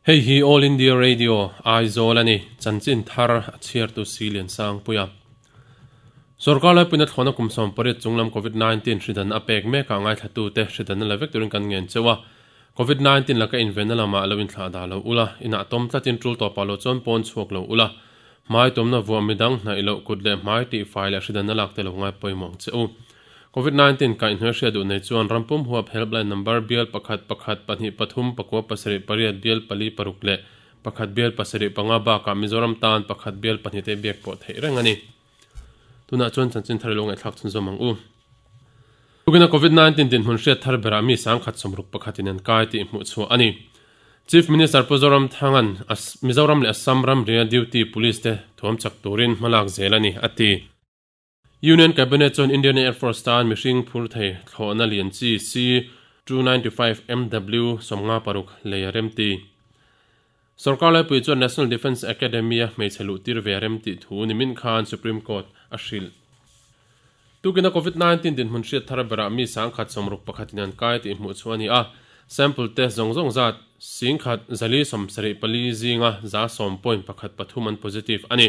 Hei hi All India Radio, Aizawl a ni. Chanchin thar a chhiartu Silian Sangpuia. Sorkar laipuina thlawhna kum 18 chunglam Covid 19 hridan a pek mekah ngaithlatute hridan a la vek turin kan ngen cheu a. Covid 19 laka invenna lamah lo inthlah dah lo ula, inah tawm tlatin tul tawpah lo chuan pawn chhuak lo ula. Hmai tumna vuah midang hnaih loh kut leh hmai tih fai leh hridan a lak te lo ngai pawimawh ang che u. Covid 19 kaihhnuai hriat duh nei chuan rampum huap helpline number bial pakhat pakhat pahnih pathum pakua pasarih pariat bial pali paruk leh pakhat bial pasarih panga bakah Mizoram tan pakhat bial pahnih te biak pawh theih reng a ni. Tunah chuan chanchin thar i lo ngaihthlak chhunzawm ang u. Tukina Covid 19 dinhmun hriat thar berah mi sangkhat sawmruk pakhatin an kai tih hmuh chhuah a ni. Chief Minister Pu Zoramthanga'n Mizoram leh Assam ramria duty police te thuam chak turin hmalak zel a ni, a ti. Union Cabinet chuan Indian Air Force tan mihring phur thei thlawhna lian chi C-295 MW 56 lei a remti. Sorkar laipui chuan National Defence Academy-a hmeichhe luh tir ve a remtih thu nimin khan Supreme Court a hrilh. Tukina Covid 19 dinhmun hriat thar berah mi sangkhat sawmruk pakhatin an kai tih hmuh chu a ni a, sample te zawng zawng zat singkhat zali sawmsarih pali zinga za sawm point pakhat pathum an positive a ni.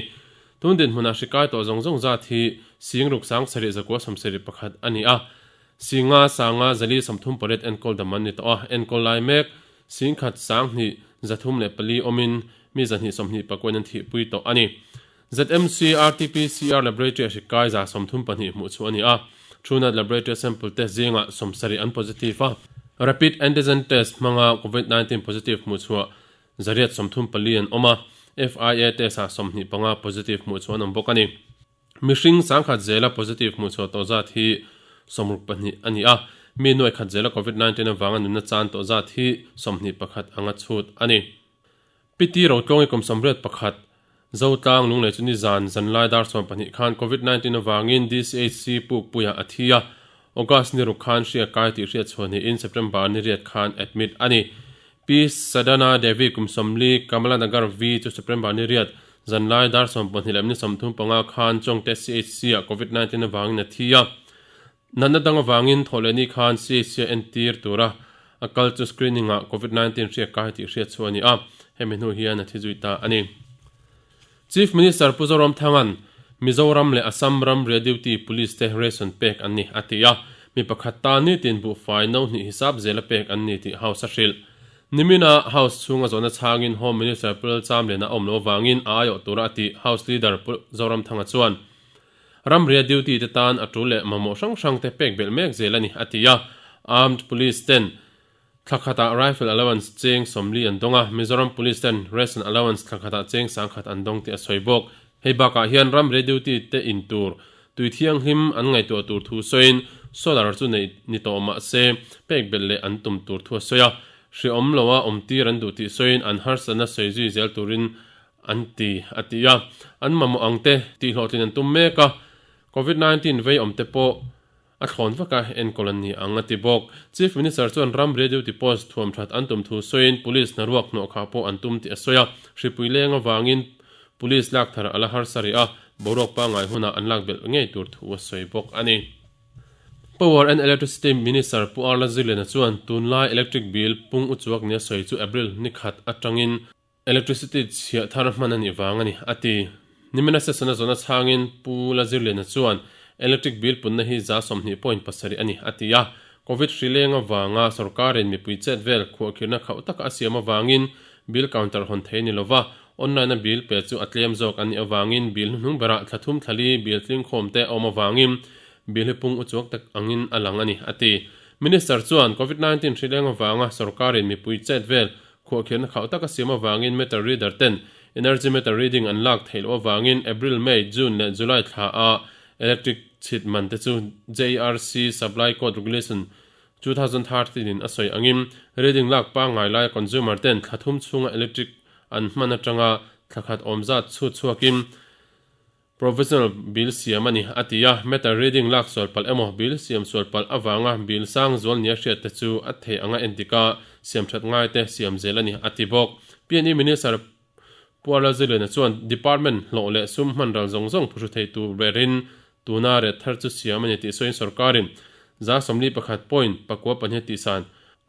Tun dinhmunah hri kai tawh zawng zawng zat hi singruk sangsarih zakua sawmsarih pakhat a ni a, singa sanga zali sawmthum pariat enkawl dam an ni tawh a, enkawl lai mek singkhat sanghnih zathum leh pali awmin mi zahnih sawmhnih pakuain an thihpui tawh a ni. ZMC RTPCR Laboratory a hri kai za 32 hmuh chu a ni a, Truenat Laboratory sample te zingah 70 an positive a, Rapid Antigen Test hmanga Covid 19 positive hmuh chhuah zariat 34 an awm a, FIA test ah 25 positive hmuh chhuah an awm bawk a ni. Mihring sangkhat zela positive hmuh chhuah tawh zat hi 62 a ni a, mi nuai khat zela Covid 19 avanga nunna chan tawh zat hi 21 anga chhut a ni. Piti Rotlawngi kum 81, Zotlang Lunglei chu nizan zanlai dar 12 khan Covid 19 avangin DCHC Pukpuiah a thi a, August ni ruk khan hria kai tih hriat chhuah niin September ni riat khan admit a ni. Pi Sadhana Devi kum 40, Kamala Nagar V chu September ni riat zanlai dar 12 leh ni 35 khan Chawngte CHC-ah Covid 19 avangin a thi a. Natna dang avangin thawhlehni khan CHC a entir tura a kal chu screening ah Covid 19 hriak kai tih hriat chhuah a ni a, hemi hnu hian a thi zui ta a ni. Chief Minister Pu Zoramthanga'n Mizoram leh Assam ram ria duty police te ration pek an ni a ti a, mi pakhat tan nitin buhfai no hnih hisap zela pek an ni tih House a hrilh. Nimina House chhunga zawhna chhangin Home Minister Pu Lalchamliana a awm loh avangin a aiawh tura a tih House Leader Pu Zoramthanga chuan Ramria duty te tan a tul leh mamawh hrang hrang te pek belh mek zel a ni, a ti a. Armed Police ten thla khatah rifle allowance cheng 40 an dawng a, Mizoram Police ten ration allowance thla khatah cheng 10,000 an dawng tih a sawi bawk. Hei bakah hian ramria duty te in tur tui thianghlim an ngaihtuah tur thu sawiin solar chu neih ni tawh mah se pek belh leh an tum tur thu a sawi a. Hriawm loa awmtir an duh tih sawiin an harsatna sawi zui zel turin An ti, a ti a. An mamawh ang te tih hlawhtlin an tum mek a, Covid 19 vei awm te pawh a thlawn vak a, enkawl an ni ang, a ti bawk. Chief Minister chuan ram ria duty post thuam that an tum thu sawiin Police hnaruak hnawh khah pawh an tum tih a sawi a, hripui leng avangin Police lak thar a la harsa rih a, boruak pangngai hunah an lak belh ngei tur thu a sawi bawk a ni. Power and Electricity Minister Pu Arla Zirliana chuan tunlai electric bill pung uchuak nia sawi chu April ni khat atangin Electricity chhiah thar hman a nih vang a ni, a ti. Nimina session a zawhna chhangin Pu Lazirliana chuan electric bill punna hi za 20 point pasarih a ni, a ti a. Covid hri leng avanga sorkarin mipui chet vel khuahkhirhna khauh taka a siam avangin bill counter hawn thei ni lova online-a bill pe chu a tlem zawk an nih avangin bill hnuhnung berah thla thum thla li bill tlingkhawm te a awm avangin bill hi pung uchuak tak angin a lang a ni, a ti. Minister chuan Covid 19 hri leng avanga sorkarin mipui chet vel Khuahkhirhna khauh taka siam avangin meter reader ten energy meter reading an lak theih loh avangin April, May, June leh July thla a electric chhit man te chu JERC Supply Code Regulation 2013 in a sawi angin reading lak pangngai laia consumer ten thla thum chhunga electric an hman atanga thla khat awm zat chhut chhuakin Provisional bill siam a ni, a ti a. Meter reading lak sual palh emaw, bill siam sual palh avanga bill sang zual nia hriat te chu a theih anga endik a, siam that ngai te siam zel a ni, a ti bawk. PNE Minister Pu Arlalziliana chuan Department hlawh leh sum hman ral zawng zawng phuhru thei tur berin tuna ret thar chu siam a ni tih sawiin sorkarin 41 point pakua pahnih tihsan.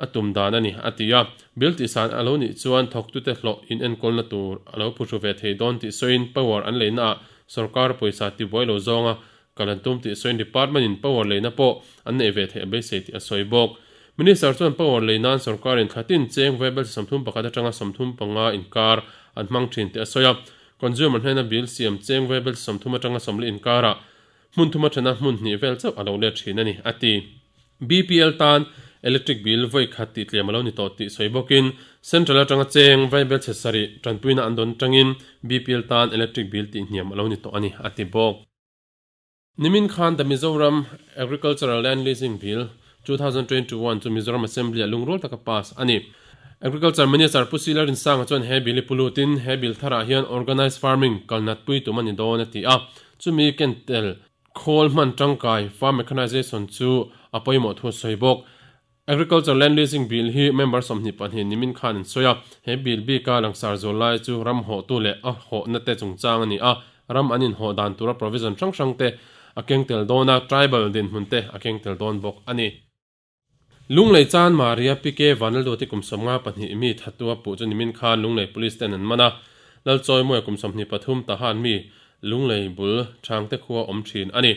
a tum dan a ni, a ti a. Bill tihsan a lo nih chuan thawktute hlawh inenkawlna tur a lo phuhru ve thei dawn tih sawiin power an leinaah sorkar pawisa tibuai lo zawnga kal an tum tih sawiin department in power leina pawh an neih ve theih a beisei tih a sawi bawk. Minister chuan power lei nan sorkarin thla tin cheng vaibel 31 atanga 35 inkar an hmang thin tih a sawi a. Consumer hnena bill siam cheng vaibel 30 atanga 40 inkarah hmun thuma thena hmun hnih vel chauh a lo let thin a ni, a ti. BPL tan electric bill vawi khat tih tlem a lo ni tawh tih sawi bawkin Central atanga cheng vaibel chhe sarih tanpuina an dawn atangin BPL tan electric bill tih hniam a lo ni tawh a ni, a ti bawk. Nimin khan The Mizoram Agricultural Land Leasing Bill, 2021 chu Mizoram Assembly-ah lungrual taka pass a ni. Agriculture Minister Pu Sila Rinsanga chuan he bill hi pu lutin he bill tharah hian Organised Farming kalnat pui tum a ni dawn a ti a. Chumi ken tel khawl hman tangkai Farm Mechanization chu a pawimawh thu a sawi bawk. Agriculture Land Leasing Bill hi member 22 nimin khan an sawi a, he bill bika langsar zual lai chu ram hawhtu leh a hawhna te chungchang a ni a, ram an inhawh dan tura provision hrang hrang te a keng tel dawn a, tribal dinhmun te a keng tel dawn bawk a ni. Lunglei Chan Maria PK Vanlalduati kum 52 mi thattu a puh chu nimin khan Lunglei Police ten an man a, Lalchawimawia kum 23 Tahan mi Lunglei bul Thangte khua awm thin a ni.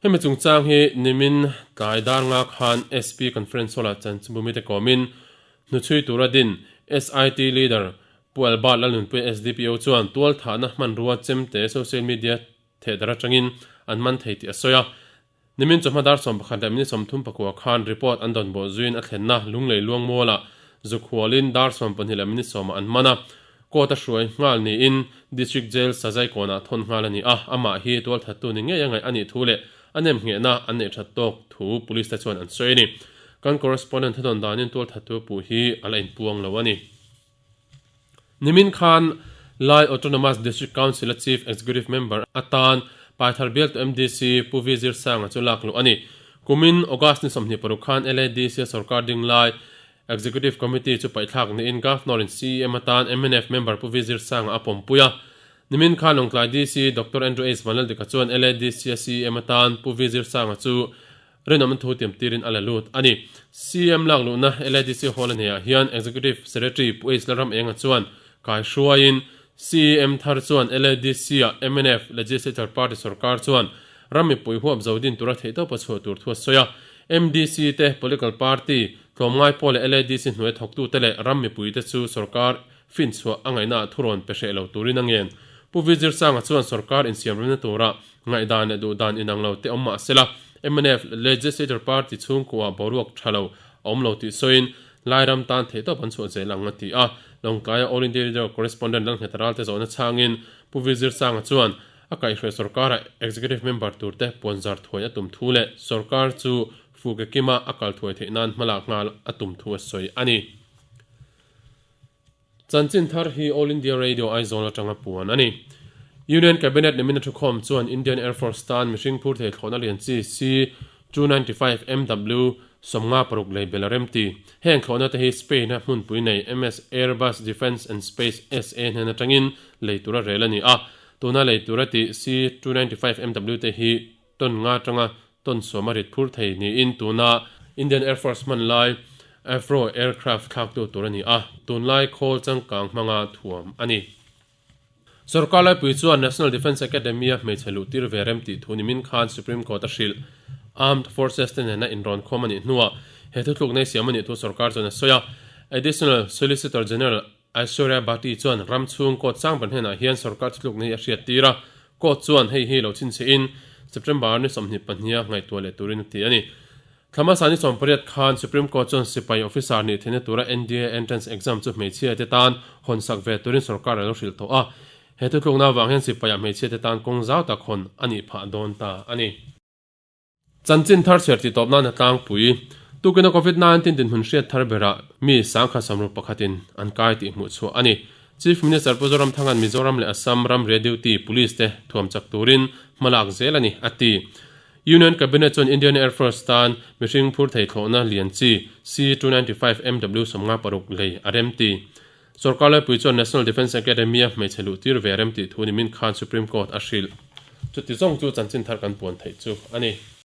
Hemi chungchang hi nimin tlai dar nga khan SP Conference Hall-ah chanchinbumite kawmin hnuchhui tura din SIT Leader Pu Albert Lalnunpuia SDPO chuan tualthahna hmanrua chemte social media thehdar atangin an man thei tih a sawi a. Nimin chawhma dar 11 leh minute 34 khan report an dawn bawh zuiin a thlenna Lunglei Luangmualah zukhualin dar 12 leh minute 10 ah an man a. Court a hruai nghal niin District Jail Sazai kawnah thawn nghal a ni a, amah hi tualthattu ni ngei a ngaih a nih thu leh a nemnghehna an neih that tawk thu Police te chuan an sawi a ni. Kan correspondent thudawn danin tualthattu puh hi a la inpuang lo a ni. Nimin khan Lai Autonomous District Council-a Chief Executive Member atan Paithar bialtu MDC Pu V Zirsanga chu lak luh a ni. Kumin August ni 26 khan LADC-a sorkar ding lai Executive Committee chu paihthlak niin Governor in CEM atan mnf member Pu V Zirsanga a pawmpui a. Nimin khan Lawngtlai DC Doctor Andrew H Vanlaldika chuan LADC-a CEM atan Pu V Zirsanga chu rinawm thu tiam tirin a la lut a ni. CEM lak luhna LADC Hall a hneah hian Executive Secretary Pu H Lalram Enga chuan kai hruaiin CEM thar chuan LADC-a mnf Legislature Party sorkar chuan ram mipui huap zo din tura theihtawp a chhuah tur thu a sawi a. MDC te political party tlawmngai pawh leh LADC hnuai thawktute leh ram mipuite chu sorkar finchhuah a ngaihnaah thurawn pe hreh lo turin a ngen. Pu Vijir Sanga chuan sorkar insiamremna tura ngaihdan leh duhdan inang lo te awm mah sela, mnf Legislature Party chhungkuah boruak tha lo a awm lo tih sawiin Lairam tan theihtawp an chhuah zel ang a ti a. Lawngtlaia All India Radio Correspondent Lalngheta Ralte zawhna chhangin Pu Vijir Sanga chuan a kaihhruai sorkara Executive Member turte puanzar thuai a tum thu leh sorkar chu Fuke kima a kal thuai theih nan hmalak nghal a tum thu a sawi a ni. Chanchin thar hi All India Radio Aizawl atanga puan a ni. Union Cabinet nimin a thukhawm chuan Indian Air Force tan mihring phur thei thlawhna lian chi C-295 MW 56 lei bel a remti. Heng thlawhna te hi Spain-a hmunpui nei MS Airbus Defence and Space SA hnen atangin lei tura rel a ni a. Tuna lei tura tih C-295 MW te hi ton nga atanga ton sawm a rit phur thei niin tuna Indian Air Force hman lai Avro aircraft thlaktu tur a ni a, tunlai khawl changkang hmanga thuam a ni. Sorkar laipui chuan National Defence Academy-a hmeichhe luh tir ve rem tih thu nimin khan Supreme Court a hrilh. Armed Forces te nena inrawnkhawm a nih hnuah he thuthluk nei siam a nih thu sorkar chuan a sawi a. Additional Solicitor General Aishwarya Bhati chuan ram chhung court sang ber hnenah hian sorkar thuthluk nei a hriat tir a, court chuan hei hi lo chhinchhe in September ni 22 a ngaihtuah leh turin a ti a ni. Thlamasa ni 18 khan Supreme Court chuan sipai officer nih theihna tura NDA entrance exam chu hmeichhia te tan hawn sak ve turin sorkar a lo hrilh tawh a, he thuthlukna avang hian sipaiah hmeichhia te tan kawng zau tak hawn a nih phah dawn ta a ni. Chanchin thar chhiar tih tawp nan a tlangpui. Tukina Covid-19 dinhmun hriat thar berah mi sangkhat samruk pakhatin an kai tih hmuh chhuah a ni. Chief Minister Pu Zoramthanga'n Mizoram leh Assam ramria duty police te thuam chak turin hmalak zel a ni, a ti. Union Cabinet chuan Indian Air Force tan mihring phur thei thlawhna lian chi C-295 MW 56 lei a remti. Sorkar laipui chuan National Defence Academy-a hmeichhe luh tir ve rem tih thu nimin khan Supreme Court a hrilh. Chuti zawng chu chanchin thar kan puan theih chu a ni.